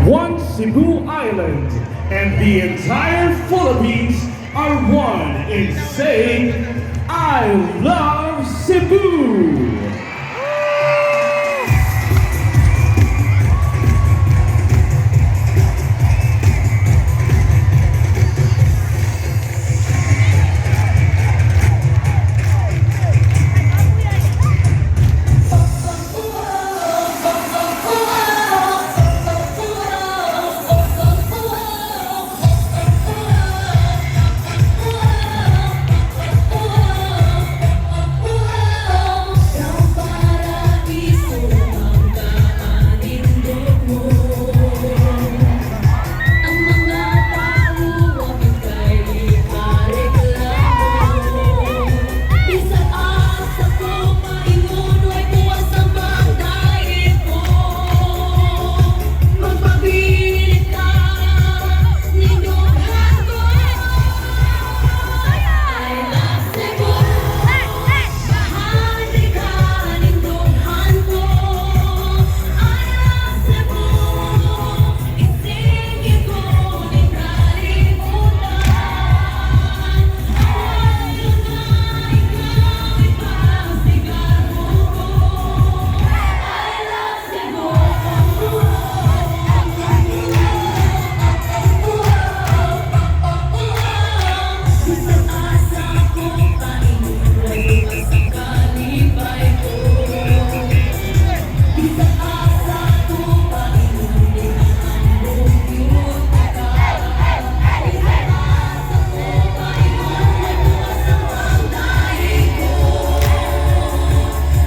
One Cebu Island and the entire Philippines are one in saying, "I love Cebu!" Ang paraiso ang kaanindot mo. Ang mga tao wapit kay ikareklamo. Bisan asa ko maingon, way puwas ang pagdait ko. Magpabilin ka, nindughan ko. I love Cebu. Bahandi ka, nindughan ko. I love Cebu. Isige ko ning kalibutan. Ang na ikaw ipasigarbo ko. I love Cebu. Bisan asa ko paingon, way puwas ang kalipay ko. Bisan asa ko paingon, ginaambong gyud ka. Bisan asa ko paingon, way puwas ang pagdaig ko.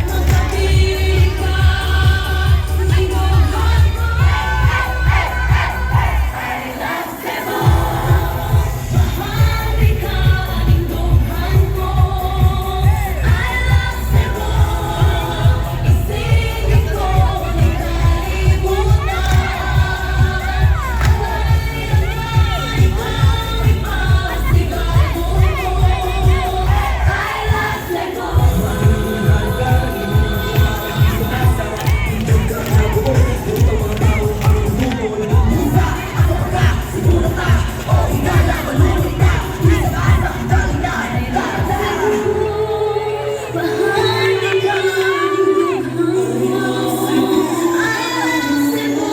Magpabilin ka, nindughan ko. I love Cebu. Bahandi ka, nindughan ko. I love Cebu. Isige ko ning kalibutan. Ang na ikaw ipasigarbo ko. I love Cebu. Bahandi ka, nindughan ko. I love Cebu.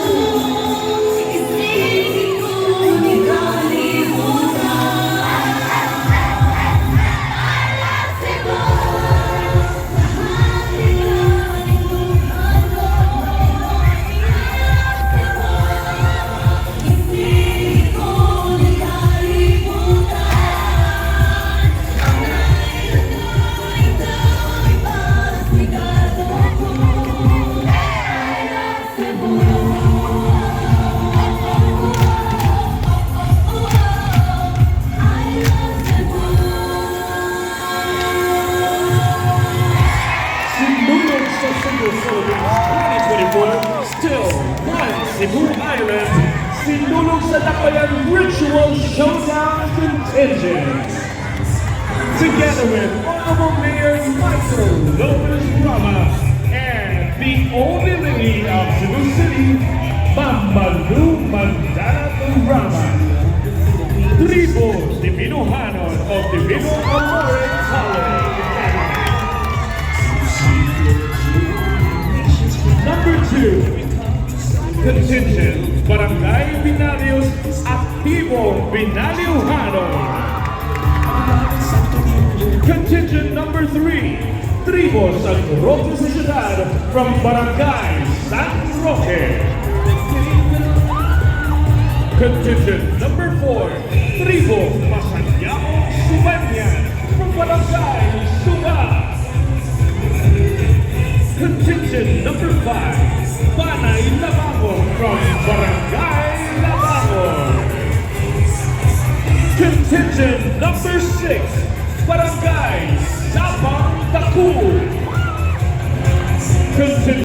Isige ko ning kalibutan. I love Cebu. Bahandi ka, nindughan ko. I love Cebu. Isige ko ning kalibutan. Ang na ikaw ipasigarbo ko. I love Cebu. I love Cebu. Sinulog sa Cebu Philippines 2024, still one Cebu Island, Sinulog sa Dakbayan Ritual Showdown contingent. Together with Honorable Mayor Michael Lopez Rama and the only lady of Cebu City, Mamalu Mandana Rama. Tribo Divinohanon of Divino Amore College Academy. Number 2, contingent Barangay Binalios Activo Binaliuhanon. Contingent number 3, Tribo San Roque sa Ciudad from Barangay San Roque. Contingent number 4, Tribo Masanyao Subanyan from Barangay Suba. Contingent number 5, Banay Labangon from Barangay Labangon. Contingent number 6, Barangay